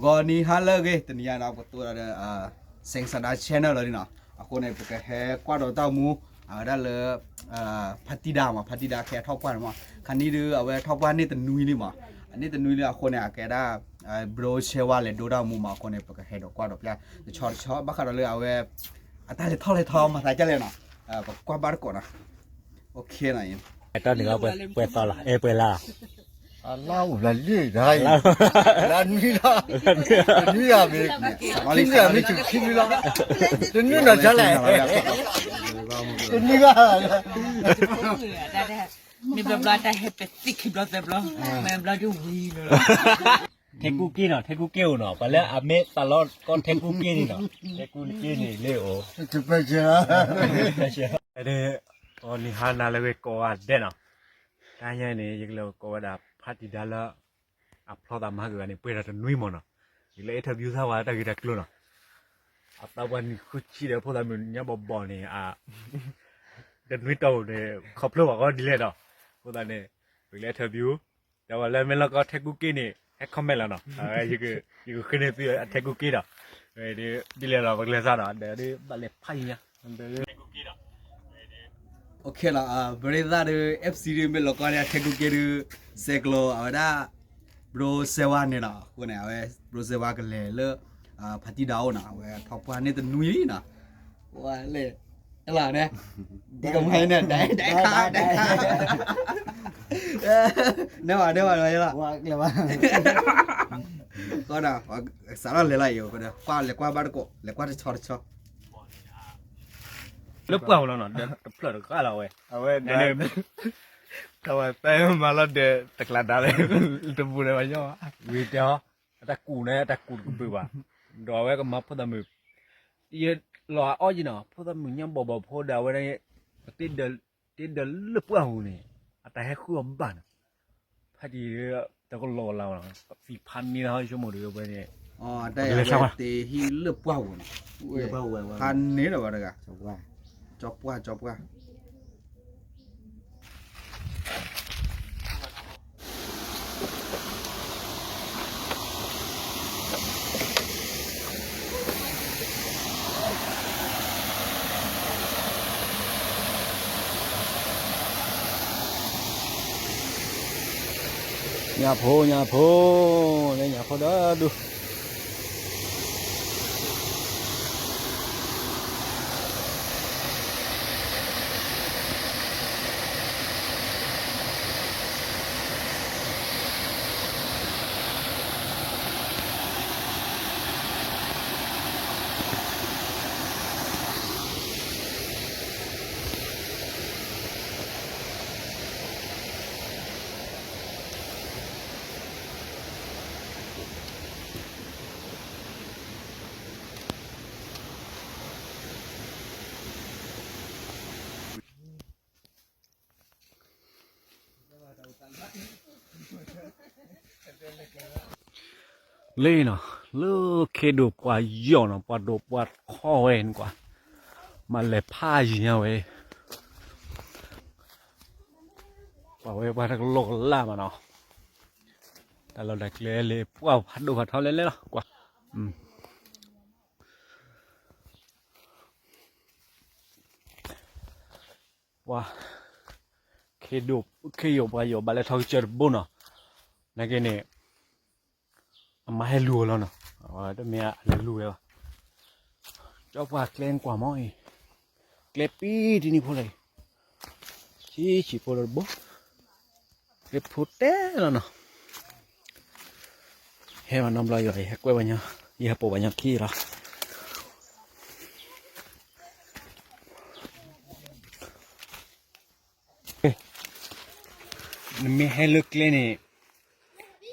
ဂီၤနံၤဟါလၢအဂ့ၤ တနံၤညါဒီး ပကတိၤဒီး Sing Sanda channel လီၤနီၤ. အဃိန့ၣ် ပကဟဲကွၢ်ဒီးတၢ်အိၣ်မူ အဝဲဒၣ်လၢ ဖါတံၢ်ဒါမး ဖါတံၢ်ဒါခဲအံၤထီၣ်ပှၢ်န့ၣ်မး ခါနံၣ်ဒုး အဝဲထီၣ်ပှၢ်န့ၢ်တနွံလံမး အန့ၢ်တနွံလံအဃိန့ၣ် အကဲဒၣ် ဘြိဆဲဝါလဲၤဒိတၢ်အိၣ်မူမး အဃိန့ၣ် ပကဟဲဒီးကွၢ်ဒီးပျၢ်တဆီတဆီ ဘၣ်ဃးဒီးလၢအဝဲ အတၢ်လဲၤထီၣ်လဲၤထီမၤသးဒ်လဲၣ်နီၤ ပကကွၢ်ဘၣ်တကိးနီၤ တၢ်န့ၣ်ပှဲၤသီလီၤ အဲ ပှဲၤလါလီၤ လါအိၣ်လါလံ လါနွံလီၤ တနွံဂၤမ့ၢ် ခံနွံဂၤမ့ၢ်တုၤခံနွံလီၤ တနွံနီၤဆါလဲၣ် တနွံဂၤ မ့ၢ်ဘျီဘျီတၢ်ဟဲပဲာ်သံခံဘျီသၢဘျီ မ့ၢ်ဘျီဒုးဝံၤလီၤ ထဲကူက့နီၤ ထဲကူက့အိၣ်နီၤ ပှၤလၢအမ့ၢ်သးလီကီထဲကူက့န့ၣ်နီၤ ထဲကူက့န့ၣ်လၢအိၣ် ဂီၤနံၤဟါနၤလၢဂ့ၤကိးဂၤဒဲးနီၤ တၢ်ညါန့ၣ် ယကလဲၤကိးဝဲဒၣ်ဖါတံၢ်ဒါလၢ အဖျီသးမၤကဂၤန့ၣ် ပှဲၤဒီးတနွံမးနီၤ ယကလဲၤ interview သးဝဲတၢ်ဂ့ၢ်တၢ်ကျိၤနီၤ အသးပှၢ်နံၣ်ဃုဆံဒီးဖိသၣ်မုၣ်ညါဘီၣ်ဘီၣ်န့ၣ် တနွံတီၢ်န့ၣ် ခီဖျိဘၣ်ကီဒ်လဲၣ်ဒီး အဃိသတးန့ၣ် ပကလဲၤ interview ဒီးပှၤလၢမ့ၢ်လီၤကီထဲကူက့န့ၣ် ဟဲ comment လီၤနီၤ ယကဃ့န့ၢ်သုအထဲကူက့ဒီး ဒ်လဲၣ်ဒီးပကလဲၤစးဒီး ဒီးဒ်ဘၣ်လဲၤဖးယံၤညါ OK လီၤ ပရ့သၣ်ဒုး FC ဒုးမ့ၢ်လီၤကီန့ၣ် အထဲကူက့ဒုး ဆဲးကျိးအဝဲဒၣ် ဘြိဆဲဝါန့ၣ်လီၤ အဃိန့ၣ် အဝဲ ဘြိဆဲဝါကလဲၤလၢ ဖါတံၢ်ဒါအိၣ်နီၤ အဝဲထီၣ်ပှၢ်န့ၢ်တနွံလံနီၤ ဝဲလဲၣ် လီၤန့ၣ် ဒ်ကမၤန့ၣ် ဒဲဒဲခါ ဒဲခါ နဲဘၣ်နဲဘၣ်လီၤလီၤ ကီဒီး စးထီၣ်လဲၤလီၤအံၤ ကွၢ်လဲၤကွၢ်ဘၣ်တကိး လဲၤကွၢ်တဆီတဆီ လၢပှၢ်ပူၤလီၤနီၤ ဒီးတဖျၢၣ်တဂၤလီၤဝဲ အဝဲ တၢ်ဝဲသဲမၤလီၤဒီး တကျးဒါလၢ တပူၤလၢၤဘၣ်ညီ ဝံၤတဲအီၤ အတၢ်ကူးန့ၣ် အတၢ်ကူးတကပၢၢ်ဘၣ် ဒီးအဝဲကမၤဖိသၣ်မုၣ် ယလီၤအအီၣ်ယံၤနီၤ ဖိသၣ်မုၣ်ညါဘီၣ်ဘီၣ်ဖိဒီးအဝဲ တ့ဒၢးလၢပှၢ်ပူၤန့ၣ် အတၢ်ဟဲဃုအီၣ်ဘၣ်နီၤ ဖါတံၢ်တကလီကလီနီၤ သံဖးန့ၢ်လၢဟီၣ်ဆိကမိၣ်ဒီးဝဲန့ၣ် တၢ်ဟဲတ့ဟံၣ်လၢပှၢ်ပူၤနီၤ ဖးန့ၢ်လီၤဝဲတဂၤ ကၠီပှၢ် ကၠီပှၢ် ညၣ်ဖိ ညၣ်ဖိ လၢညၣ်ဖိဒီဒူၣ် လၢနီၤ လၢခ့ဒိၣ်ပှၤယီၢ်နီၤ ပှၤဒိၣ်ပှၤထီဝဲန့ၣ်ကွၢ် မၤလဲၤဖးယံၤညါဝဲ ပှၤဝဲပှၤတကလီကလးမးနီၤ တၢ်လီၢ်တၢ်ကျဲလၢပှၢ်ဖးဒိၣ်ဖးထီလဲၣ်လဲၣ်လီၤ ကွၢ် ပှၤ ခ့ဒိၣ် ခ့ယိာ်ပှၤယီၢ်ဘၣ်လဲၤထီၣ်ကစၢၢ်တဘိနီၤ နာ်က့န့ၣ် အမၤဟဲလူၤအီၤလီၤနီၤ တမ့ၢ်အလဲၤလူၤဝဲဘၣ် ကၠီပှၢ်ကျဲကွၢ်မီၤအံၤ ကျဲပံတနံၤဖိလီၤအံၤ ဆံးဆံးဖိလီၤတဘိ ကျဲဖိတဲလီၤနီၤ ဟဲမၤနီတဘျီယီၤ ယဟဲကွဲးဘၣ်ညီ ယဟဲပိာ်ဘၣ်ညီခံလီၤ နမ့ၢ်ဟဲလၢကျဲန့ၣ်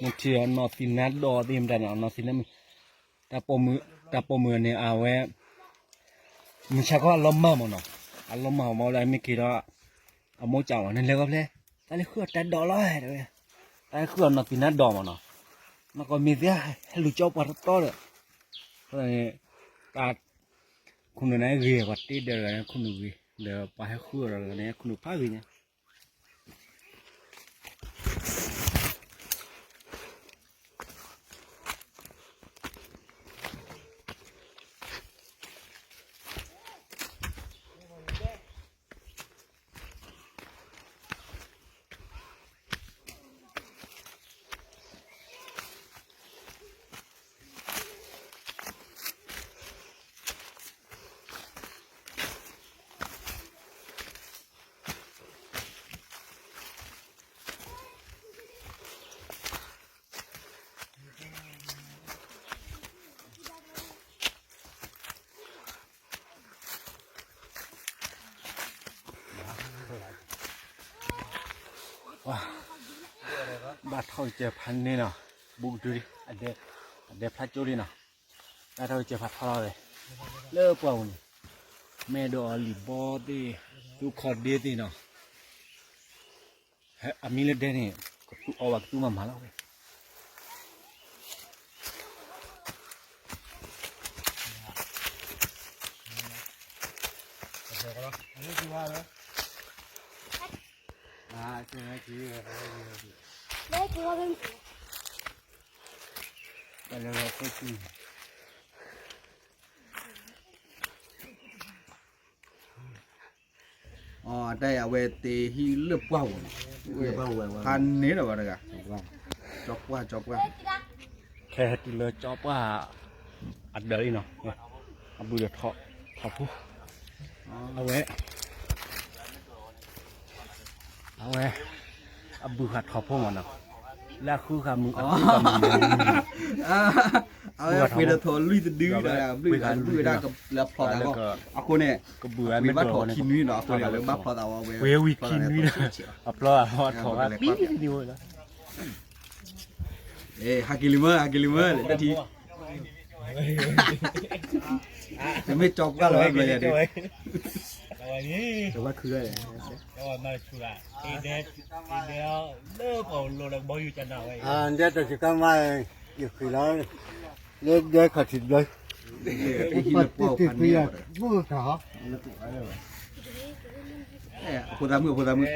နထံၣ်အီၤနီၢ်သံၣ်နါဒီးသ့ၣ်မတၤန့ၣ် အနီၢ်သံၣ်နါမုၣ် တၢ်ပိာ်မုၣ်န့ၣ် အဝဲ မုၢ်ဆါခီအလီၤမၢ်မးနီၤ အလီၤမၢ်မးလၢအမ့ၢ်က့ၤဒီး အမိၢ်စံးဝဲ နလဲၤဂီၤဖဲလဲၣ် တၢ်လဲၤဃုအီၣ်တၢ်ဒိးလီၤတဲဝဲ တၢ်လဲၤဃုအီၣ်နီၢ်သံၣ်နါဒီးမးနီၤ နီၢ်ကီၢ်မ့ၢ်သ့ ဟဲလူၤကၠီပှၢ်တီတီဒီး အဃိန့ၣ် တၢ် ခိၣ်နူာ်န့ၣ်ဂ့ၤ ပှၤတ့ဒၢးတဂၤန့ၣ် ခိၣ်နူာ်ဂ့ၤ ဒီးပှၤဟဲဃုအီၣ်ဒီးတဂၤန့ၣ် ခိၣ်နူာ်ဖးဂ့ၤညါ ပ တၢ်ကစၢၢ်ဖးန့ၢ်နီၤ, ဘူးကတုၤလံ, အဒဲဖျါကၠိလံနီၤ, တၢ်ထီၣ်ကစၢၢ်ဖးထီလီၤဝဲ, လၢပှၢ်ပူၤန့ၣ်, မ့ၢ်ဒိးအီၤလံာ်ဘီသ့ၣ်, သူခီၣ်ဒ့သ့ၣ်နီၤ, အမံၤလၢဒဲန့ၣ်, ကသူအီၤဘၣ်ကသူမၤမၤလီၤဝဲ အတၢ်အံၤ အဝဲသ့ဟံၣ်လၢပှၢ်ပူၤန့ၣ်, ဖးန့ၢ်ဒီးဝဲတဂၤ, ကၠီပှၢ်, ကၠီပှၢ်, ခဲဟဲတုၤလၢကၠီပှၢ်, အဒၢးလံနီၤ, အဘုဒီးထီၣ်ဖိ, အဝဲ အဝဲ, အဘုဃာ်ထီၣ်ဖိမးနီၤ, လၢအဃုဃာ်မုၢ်, အဝဲပှ့ၤဒီးထီၣ်လွံၢ်တဒုဒီး, ဘုဝဲဒၣ်လၢဖျီသးဂီၢ်, အဃိန့ၣ်, ကဘုးဝဲမ့ၢ်ဒိးန့ၣ်, အဝဲဘၣ်ထီၣ်ခံနွံဒီး အဃိန့ၣ် အဝဲဘၣ်ဖျီသးဝဲ, ပှ့ၤဝံၤခံနွံဒီး, အဖျီအထီၣ်ဘၣ်, ဟဲက့ၤလံမ့ၢ်, ဟဲက့ၤလံမ့ၢ်, တၢ်ထံ တမ့ၢ်ကၠီပှၢ်လီၤ, ကၠီပှၢ်ခုလီၤ, ဒဲတစကမၤ, ယဃံလီၤ, လၢဒဲခီၣ်ထံးဘျီ, ပှၤတံၢ်တံၢ်ဖံယၤ, အဖိသၣ်မုၣ်, အဖိသၣ်မုၣ်,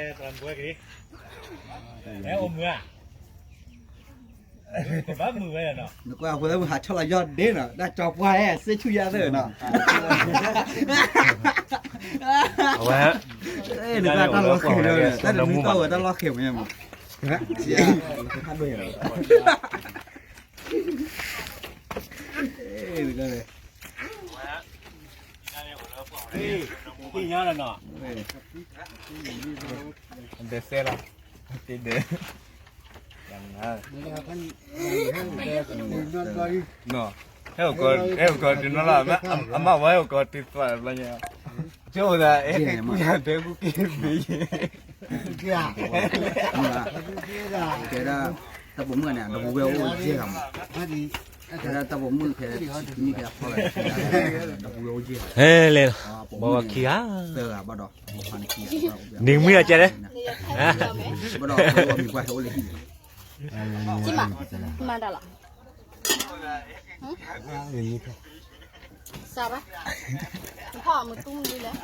နကွၢ်အဖိသၣ်မုၣ်ဟးဆီၣ်လီၤယီၢ်ဒ့နီၤ, တၢ်ကၠီပှၢ်ဟဲ စ့ဆူယါသၢနီၤ, အဝဲ, နကွၢ်တၢ်လီၤဃဲၤဒီး, တၢ်တနွံသီၣ်ဝဲတၢ်လီၤဃဲၤမ့ၢ်မး, သ့ၣ်ညါလီၤနီၤ, ဒဲးစဲလီၤ, တဒဲး ဟဲအိၣ်ကီး, ဟဲအိၣ်ကီးတနီၤလီၤ, အမါဝဲဟဲအိၣ်ကီးတသးဘျီညါ, ကၠိအိၣ်သး ဟဲက့ၤကူၣ်ယၤတဲကူၣ်က့ၤသ့, တဲဒၣ်, တၢ်ပိာ်မုၣ်န့ၣ် ဒီပုၢ်ဝဲၢ်အိၣ်ယဲၢ်ဂၤမး, တဲဒၣ်တၢ်ပိာ်မုၣ်ခဲ, ခံနံၣ်ခဲအဖီလာ်, ဒီပုၢ်ဝဲၢ်အိၣ်ယဲၢ်ဂၤ, ဟဲလဲၤလီၤ, ဘီဝဲခံဂၤ, သၢဂၤဘၣ်ဒီး, န့ၣ်မွံအကဲလဲၣ်, ဘၣ်ဒီး, မ့ၢ်ပှၤဟဲအိၣ်လၢဟံၣ်န့ၣ်, မၤတၢ်လီၤ, စၢ်ဘၣ်, ဖီမုၢ်တူၢ်မုၢ်ဒုလဲၣ်,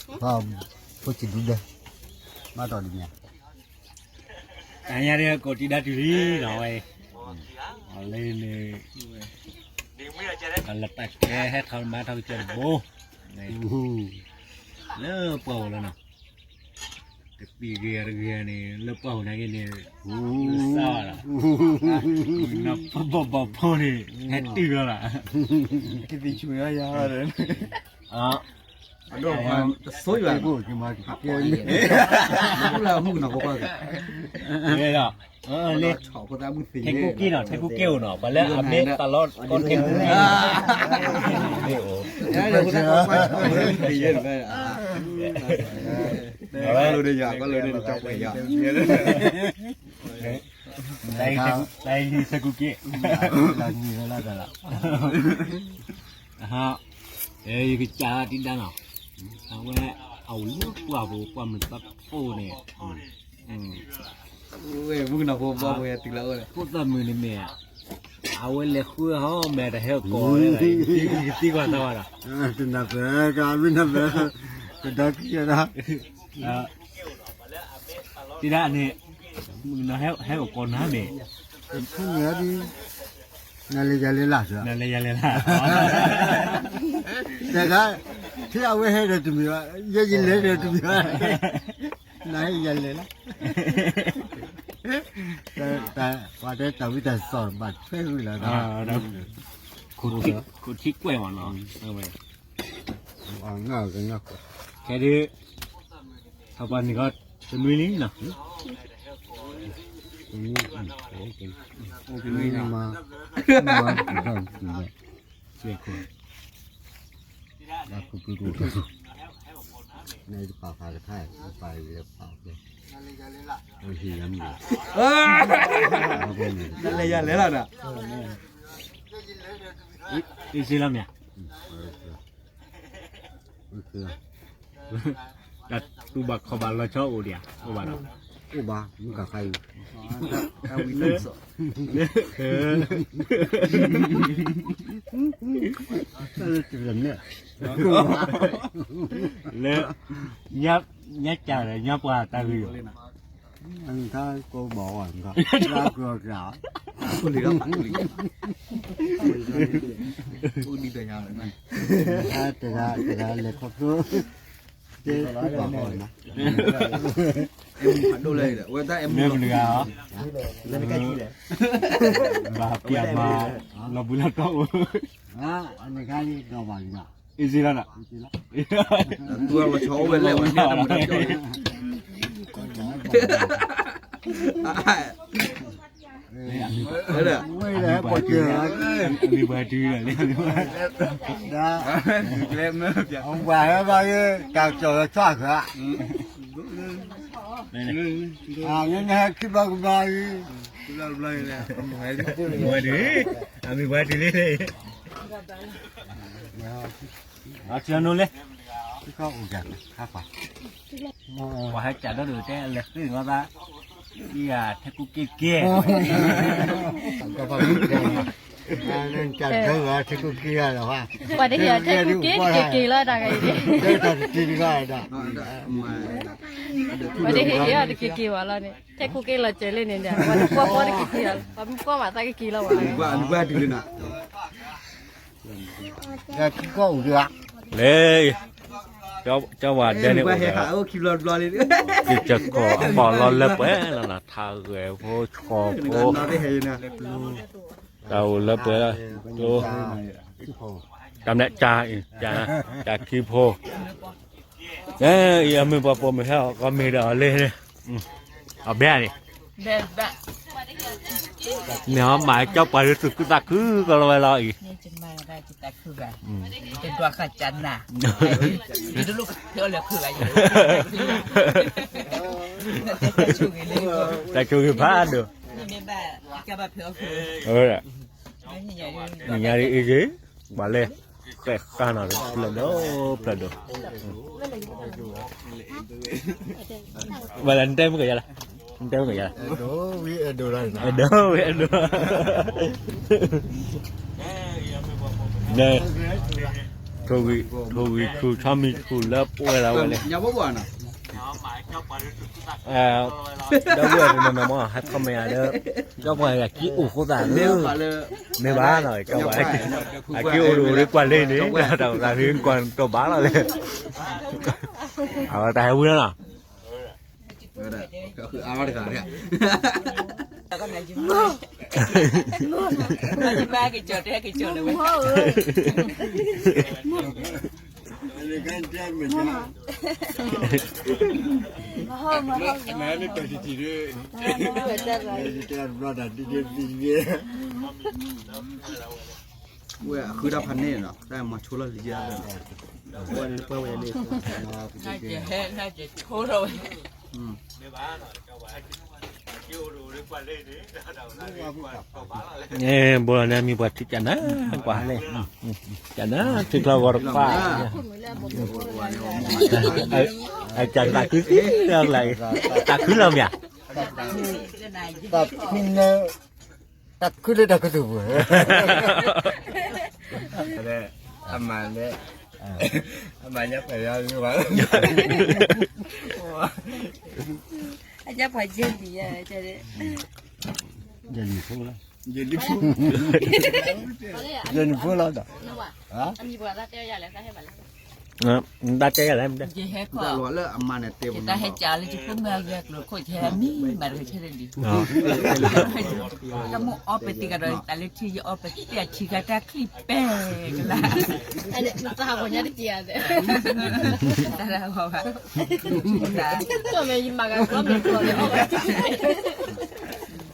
ဖီ, ဖိစံးဒုဒီး, မၤတီၢ်ဒ်န့ၣ်, တၢ်ညါဒ်ကိးတံၢ်ဒၣ်တုၤလံနီၤဝဲ, အလၢန့ၣ်, အလၢတၢ်ကဲဟဲထီၣ်မၤထီၣ်ကစၢၢ်တဘိ, လၢပှၢ်အိၣ်လီၤနီၤ, တပံၤဂ့ၤတဂ့ၤန့ၣ် လၢပှၢ်အိၣ်နာ်က့န့ၣ်, လၢစၢ်လီၤ, နီၤပဘီၣ်ဘီၣ်ဖိန့ၣ်, ဟဲတုၤလီၤလီၤ, ကသံၣ်ဆူၣ်ယါယါ, အဒိၣ်တဆိယွၤ, မုၣ်ကနီၤဖိခွါက့ၤ, လၢ, ထဲကူက့နီၤ, ထဲကူက့အိၣ်နီၤ, ပှၤလၢအမ့ၢ်တၢ်လီၢ်ကီၢ်က့ၢ်န့ၣ်, အဝဲ, တၢ်အံၤထဲကူက့, လၢနံၤလၢလၢ်လၢ်, ယကစၢ်တံၢ်ဒါနီၤ, အဝဲ, အအိၣ်လၢပှၢ်ပူၤ ပှၢ်မုၢ်သးဖိန့ၣ်, မုၣ်ကနီၤဖိဘီဖိတုၤလၢအအိၣ်, ဖိသၣ်မုၣ်န့ၣ်မ့ၢ်, အဝဲလဲၤဃုဟီမဲာ်တဟဲအိၣ်ကီး, ယကသံကွၢ်သးဘၣ်ဒီး, တနၢ်ပၢၢ်, ကမ့ၢ်နၢ်ပၢၢ်, ကဒါခံဂၤဒီး, တံၢ်ဒါန့ၣ်, မုၣ်ကနီၤဟဲအိၣ်ကီးနၤမ့ၢ်, နလဲၤယၤလဲၤလၢ်, နလဲၤယၤလဲၤလၢ်, တဂၤ, ထဲအဝဲဟဲဒီးတမံၤဘၣ်, ယဲယလဲၤဒီးတမံၤဘၣ်, နဟဲယၤလဲၤလၢ်, ပှၤတဲတၢ်ဝံတၢ်စီၣ်ဘၣ်ထွဲဝံၤလီၤ, ခိၣ်ထံကွဲၢ်မးနီၤ, ခဲဒုး, ထီၣ်ပှၤန့ၣ်ခီ, တနွံလံနီၤ, တနွံ, နတပာ်ဖးတခါ, နပာ်လၢပာ်ကဲ, နလဲၤယၤလဲၤလီၤဒီး အ့ၣ်စ့လီၤမ့ၢ် တၢ်တူၢ်ဘၣ်ခီၣ်ဘၣ်လီၤဆီအိၣ်ဒံးဧါ အိၣ်ဘၣ်ဒီး အိၣ်ဘၣ် မုၢ်ကခါအံၤ လၢ ညါကၢ်ဒီး ညါပှၢ်တၢ်ဂ့ၢ် ကဘၣ်ဝဲ လၢကလီၤကလီၤ တဂၤတဂၤလဲၤခီဖျိ တဲဘၣ်ဃီနီၤ မ့ၢ်မတဂၤ ဘၣ်ပျၢ်မၤ လီၤဘှံးလီၤတီၤအိၣ် နခါဒီးဘၣ် အ့ၣ်စ့လီၤဒီး တူၢ်လီၤဆီအိၣ်ဝဲလဲၣ်ဝဲ ဝဲဒၣ် ဝဲဒၣ် အမံၤပှၤတုၤလီၤလံ ပှၤဟဲဘၣ်ဂ့ၤ တၢ်ကစီၣ်လီၤဆီဃၢၤ နဟဲခံဘျီကဘျီအံၤ ဝဲဒၣ် အမံၤပှၤတုၤလံ အထီနိလံ ပှၤဟဲကၢ်ဒီး တဲလဲၤဃ့လီၤသး ယထဲကူၣ်က့ၣ်က့ၣ် ကၢ်ဒီး ထဲကူၣ်က့ၣ်က့ၣ်လီၤ ပှၤတဟ့ၣ်အီၤထဲကူၣ်က့ၣ်က့ၣ်က့ၣ်လီၤ တၢ်ဂၤအံၤန့ၣ် ပှၤတဟ့ၣ်အီၤတက့ၣ်က့ၣ်ဘၣ်လီၤန့ၣ် ထဲကူၣ်က့ၣ်လီၤစၢၤလံန့ၣ်ဒီး ပှၤတကွၢ်ပှီတက့ၣ်က့ၣ်လီၤ ပှၤမ့ၢ်ကွၢ်မးသးကက့ၣ်လီၤ ပှၤ လၢ ကၠီဝၤဒဲန့ၣ်အိၣ်ဒီး ကၠီကီၢ်အဘီၣ်လီၤလၢပှဲၤလီၤနီၤ ထါဂဲၤဖိ ဆှီဖိ တၢ်အိၣ်လၢပှဲၤလီၤ တၢ်မနုၤ ကၠီခံဖိ အံၤအမ့ၢ်ပှၤပိာ်မုၣ်ဟဲအီၤ ကီမ့ၢ်ဒီးအီၤလၢ အဘဲန့ၣ် မ့ၢ်ဟီမၤကၠီပှၤလၢသူၣ်ခုသးခုကလီၤဝဲလီၤအံၤ တၢ်ဆိၣ်ဂ့ၤဖးဒိၣ် နံၤညါဒ်အံၤဂ့ၤ ပှၤလဲၤ ဃဲၣ်ဃာ်နီၤဖျၢၣ်ဒိၣ် ဖျၢၣ်ဒိၣ် ဝဲလၢနတဲမုၢ်ကယၤလၢ နတဲမုၢ်ကယၤလၢ အဲၣ်ဒိးဝံၤအဲၣ်ဒိးလီၤ အဲၣ်ဒိးဝံၤအဲၣ်ဒိး န့ၣ် ထိၣ်ဂံၢ် ထိၣ်ဂံၢ်ဆူၣ် ဆီမံၤဆူၣ်လၢပှဲၤလီၤဝဲန့ၣ် ဒီပုၢ်ဝဲၢ်တနီၤနီၤမ့ၢ် ဟဲ comment ဒီး ကၠီပှၤက့ၤအိၣ်ဃိသတး မ့ၢ်ဘၣ်နီၤ ကၠီပှၤ အက့ၤအိၣ်ဒီးအိၣ်ဒီးကွၢ်လၢန့ၣ် တၢ်သးသ့ကွၢ်တဘၣ်လီၤလဲၣ် အဝဲတၢ်ဟဲဝံၤလီၤနီၤ အါတဂၤ ဘၣ်က့ၤကၠီတဲက့ၤကၠီလၢဝဲ ဝဲအဃုတၢ်ဖးန့ၣ်နီၤ တၢ်မၤဆိလီၤလံယါ ဝဲန့ၣ်ပှဲၤဝဲန့ၣ် နကဟဲ နကဆိထီၣ်ဝဲ ဘိလီၤန့ၣ် မံၤပှၤထံကနၣ် ကွၢ် ကနၣ် ထံချီဂီၤတဖၣ် အကတၢ်ခုသံလၢအကျါ တၢ်ခုလီၤမ့ၢ်ဧါ တၢ်ခုန့ၣ် တၢ်ခုလၢတၢ်ခုသူၣ်ပူၤ အမၤန့ၣ် အမၤညါပှဲၤယါဂ့ၤဘၣ် အညါပှဲၤယဲၢ်လံယဲၢ်လံဖိလီၤ ယဲၢ်လံဖိလီၤဒီး တၢ်တဲယၤလဲၣ် ယဟဲခီ ယတၢ်ဟဲကၢ်လၢ ယဖိမုၣ်အဂ့ၢ်အကျိၤခိၣ် ယဟဲမံမၤတကဆၢန့ၣ်လံ တၢ်မိၣ်အီပသံကဒီး တၢ်လၢထံယအီပသံအထံဂၤတၢ်ချံပဲကလါ တၢ်တဂီၤဘ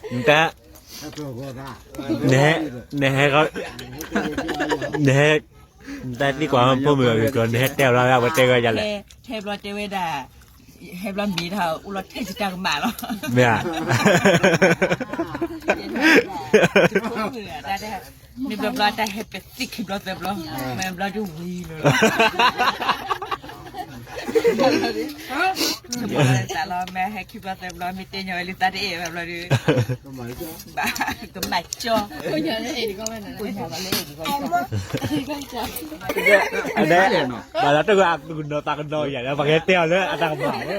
ၣ် တၢ် နဟဲ နဟဲ နဟဲ နတၢ်သံကွၢ်ဖိမုၣ်အဂ့ၢ်ကျိၤ နဟဲတဲအီၤလီၤ အဝဲတဲဝဲဒ်လဲၣ် ထဲဘျီတဲဝဲဒၣ် ဟဲဘျီမ့ၢ်တၢ်အိၣ်လီၤထဲယတၢ်ကမၣ်လီၤ. မ့ၢ်ဧါ. မ့ၢ်ဘျီဘျီတၢ်ဟဲပသံခံဘျီသၢဘျီ, မ့ၢ်ဘျီဒုးဝံၤလီၤလီၤ. သးလီၤ မ့ၢ်ဟဲခံဘျီသၢဘျီ မ့ၢ်တဲညီဝဲလၢသးတအဲၣ်ဝဲဘျီဒီး ဘၣ်ကမၣ်ကၠီ, အဒဲ, ဘၣ်လီၤတၢ်အသူၣ်ကနီၤသးကနီၤယၤလၢ ပှၤကတဲအီၤလၢအတၢ်ကမၣ်လီ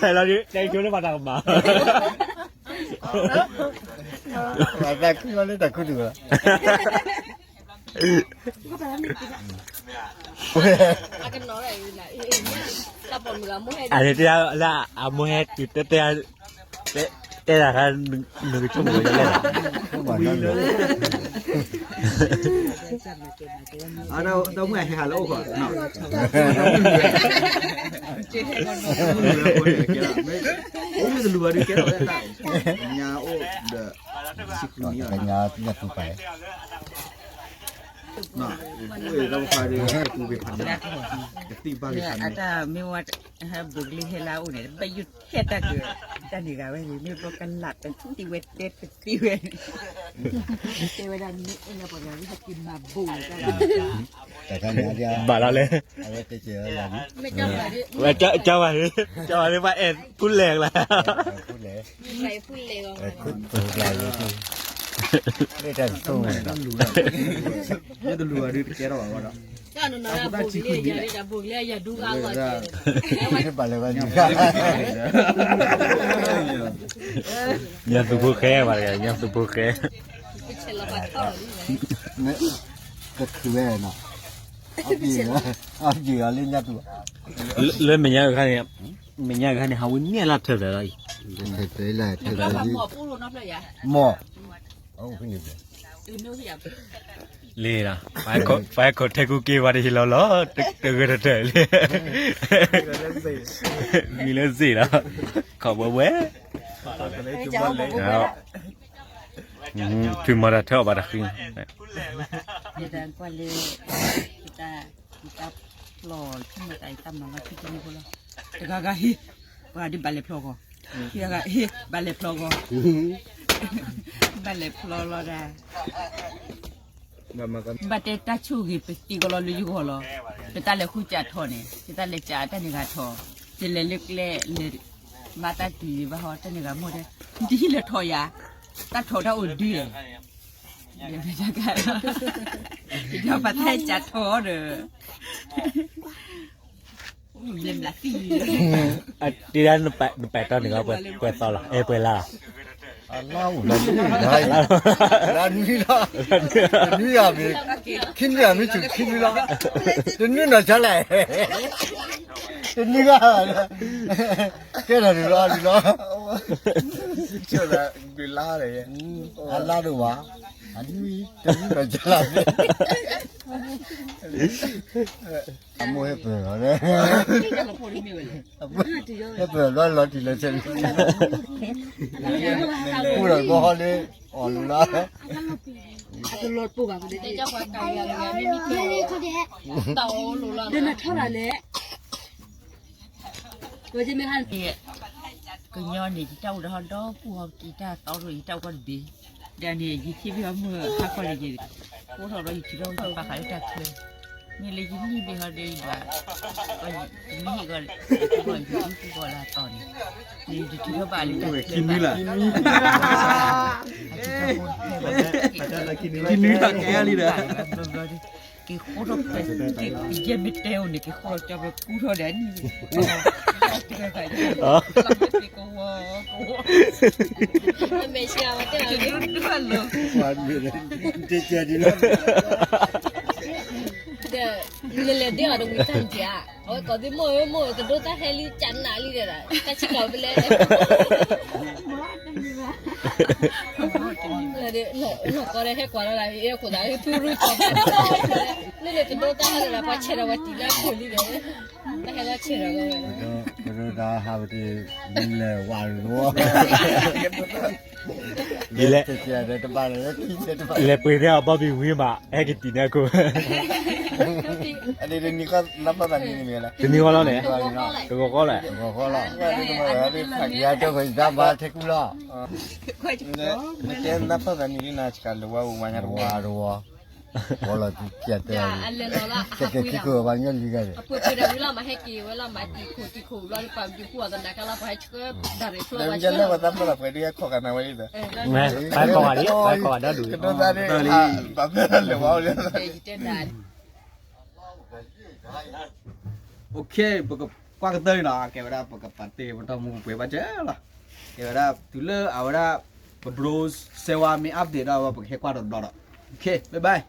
ၤ, လီၤဒုး တဲဆိလၢပှၤတၢ်ကမၣ် တၢ်ခုလၢတၢ်ခုတူၢ်ဘၣ်. အန့ၣ်တဲလၢအမိၢ်ဟဲတုၤတဲတဲ, တဲဒၣ်ခါ, နကဆိကမိၣ်ဝဲလဲၣ်, တၢ်မုၢ်ဟဲဟးလၢအိၣ်ဃီ, အိၣ်မ့ၢ်တလူၤဘၣ်ဒုးကဲထီၣ်ဝဲတၢ်, ညါအိၣ်ဒီး, ညါညါတူၢ်ပာ် အတၢ်မ့ၢ်ဝဲ, ဟဲဘူးကလံၤဟဲလၢအအိၣ်န့ၣ် ဘၣ်ယိၣ်ထဲတၢ်က, တၢ်န့ၣ်ဂၤဝဲန့ၣ် မ့ၢ်ဘျီကလးပသံဝဲတဲပသံဝဲ, တဲဝဲဒၣ်မ့ၢ်အဲၣ်လၢပှၤဂၤဟဲက့ၤမၤဘူးန့ၣ်, ဘၣ်လီၤလဲၣ်, ကၢဘၣ်, ကၢဘၣ်လၢပှၤအဲၣ်ဖူလဲၣ်လၢ မ့ၢ်တလူၤဘၣ်ဒုးတကဲထီၣ်ဘၣ်ဒီး, ညါသူၣ်ဖိဃဲဘၣ်တဂၤ, ညါသူၣ်ဖိဃဲ, တခုဝဲနီၤ, အပျ့ၤအီၤလၢညါသူၣ်, လၢမဲာ်ညါအခါန့ၣ်, မဲာ်ညါအခါန့ၣ် ဟးဝဲန့ၢ်လၢထၢၣ်ဖျၢၣ်လီၤအံၤ, မီၢ် လံလီၤ, ပှၤဟဲခိးထဲကူက့ၤပှၤတဟ့ၣ်လီၤလီၤ, တဂၢၢ်တထၢၣ်လံ, မံၤလၢစ့ၣ်လီၤ, ခီၣ်ဘှဲဘှဲ, ဖုမၤတၢ်ထၢအီၣ်ဘၣ်တဃံ, ယတၢ်ကွၢ်လၢ, ယတၢ်, ယတၢ်ပျီ, ယတၢ်မၤလီၤထံတမံၤဖိလီၤ, တဂၤဂၤဟ့ၣ်, ပှၤဒုးဘၣ်လဲၤဖျီဂီၤ, ခံဂၤဂၤဟ့ၣ်, ဘၣ်လဲၤဖျီဂီၤ, ဘၣ်လဲၤဖျီလီၤဒၣ် ဘၣ်တဲတၢ်ဆိၣ်ဂ့ၤပသံကလီလၢယဂီၢ်လီၤ, ပတၢ်လဲၤဃုစးထီၣ်န့ၣ် ပတၢ်လဲၤစးတၢ်န့ၣ်ဂၤထီၣ်, ယလဲၤလၢကျဲလဲၤ, မၤတၢ်တုၤဘၣ်ဟီ တၢ်န့ၣ်ဂၤမိၢ်တဲ, နတဟံးလၢထီၣ်ယၤ, တၢ်ထီၣ်တၢ်အိၣ်ဒုး, ဒီးပတၢ်ဟဲစးထီၣ်ဒီး တ့ဒၣ်နပာ်တီၢ်န့ၣ် ပှဲၤသီလီၤ, အဲ ပှဲၤလါလီၤ, လါနွံလီၤ, တနွံအမ့ၢ်, ခံနွံအမ့ၢ်ဆူၣ်ခံနွံလီၤ, တနွံနီၢ်ဆါလဲၣ်, တနွံဂၤ, ကဲထီၣ်ဒုးလီၤဒုးလီၤ, အလါဒိၣ်ဘၣ်, အနွံ, တနွံနီၢ်ဆါလဲၣ် အမိၢ်ဟဲပၢၢ်လီၤ, ဟဲပၢၢ်လီၤလီၤတံၢ်လီၤဆဲး, ပူဒီးဘီဟီလၢ, အီၣ်လိၤလီၤ, ဒ်နထီၣ်ဘၣ်လဲၣ်, ကညီန့ၣ် ယတၢ်အိၣ်ဒီးဟီဒီပူၤဟီက့ၤတၢ်သီရိၤ ယတၢ်အိၣ်ကီၢ်တဘ့ၣ်, ဒီးန့ၣ် ယထံၣ်ဘၣ်ဟီမုၢ်ဟါခီန့ၣ် ယကိးထီၣ်ဒီးယထုးထီၣ်ဝဲယပာ်ဃာ်လၢတၢ်ချၢ, မ့ၢ်လၢယနံၣ်ဘ့ၣ်ဟီဒီးယဒွး, ယမ့ၢ်ဟ့ၣ်ဂီၤ, ယကူၣ်ဂီၤလၢအသီန့ၣ်, န့ၣ်ယတထုးထီၣ်ဘၣ်လၢတၢ်ချၢဘၣ်, ခံနွံလီၤကဲလံဒီး, က့ၤဃိထီၣ်ဖဲ, ယဲမ့ၢ်တဲအိၣ်န့ၣ် က့ၤဃိထီၣ်ကၠီဖဲကူထီၣ်ဒီးနံၣ်, ကဝီၤ, ကဝီၤ, တဒိၣ်တၢ်လီၤ, ဒီး, နလဲၤဒ့အီၤတဝံၤတၢ်နက့ဧါ, အဝဲကိးသ့ၣ်မိၢ်ဧၢ မိၢ်ဧၢ တဒိၣ်တၢ်ဟဲလံ ကနးလံဒီး, တၢ်ဆံးကီးဖဲလဲၣ် လီၤကီဒီးဟဲကွၢ်လီၤလၢ အဲၣ်ခိၣ်သး ဖုရူၢ်ကီၢ်ဖဲန့ၣ်, လၢန့ၣ်တဒိၣ်တၢ်ဟဲလၢၤဒီး ပှၤဆဲးဒီးဝဲတံၢ်လၢအခိၣ်လံဒီး, တၢ်ဟဲလီၤဆဲးဒီးဝဲ, ပဒိၣ်တၢ်ဟးပတံၢ်, လဲၤဝးလီၤ, လဲၤ, လဲၤပှ့ၤန့ၢ်အီၤဘီဘံၣ်ဝံၤမး ဟဲက့ၤတံၢ်န့ၢ်အခိၣ်, အန့ၣ်တနံၤဃီနၢ်ပၢၢ်သးနံၤန့ၣ်မ့ၢ်လဲၣ်, တနံၤဃီလီၤန့ၣ်, တဂီၤဃီလဲၣ်, တဂီၤဃီလီၤ, ယၤတဂီၤယၤဘၣ်ထဲကူလီၤ, နကဲနၢ်ပၢၢ်သးနံၤဒ်နၤဆှးလၢဝါဝါညါတဝါတဝါ, ဝီလီၤတံၢ်ကဲတဲ, ကဲကဲထံခိၣ်ဘၣ်ညီလံဂၤန့ၣ်, ပှၤတံၤခိၣ်လီၤတပာ်ဒုးပှၤသနာ်က့လီၤ ပှၤဟဲဆှၢဒၣ်ရ့ၣ်ဖျိဘၣ်ဆၢ, တၢ်ရ့ၣ်ဖျိဘၣ်ဆၢ, ပှၤကိးဂၤဒ်လဲၣ်, ပှၤကိးဂၤဒီဒူၣ်, ကတိၤသးန့ၣ်, ဘၣ်ဖဲလၢဝါလၢ ပကကွၢ်ကတၢၢ်န့ၣ်လီၤ, ကဲဝဲဒၣ်ပကပာ်တ့ၢ်ပတၢ်မူပှဲၤဘၣ်ကဲလီၤ, ကဲဝဲဒၣ်တုၤလၢအဝဲဒၣ် ပ bro စဲဝါမ့ၢ် update ဒီး ပကဟဲကွၢ်တဘျီဒီး, OK bye bye.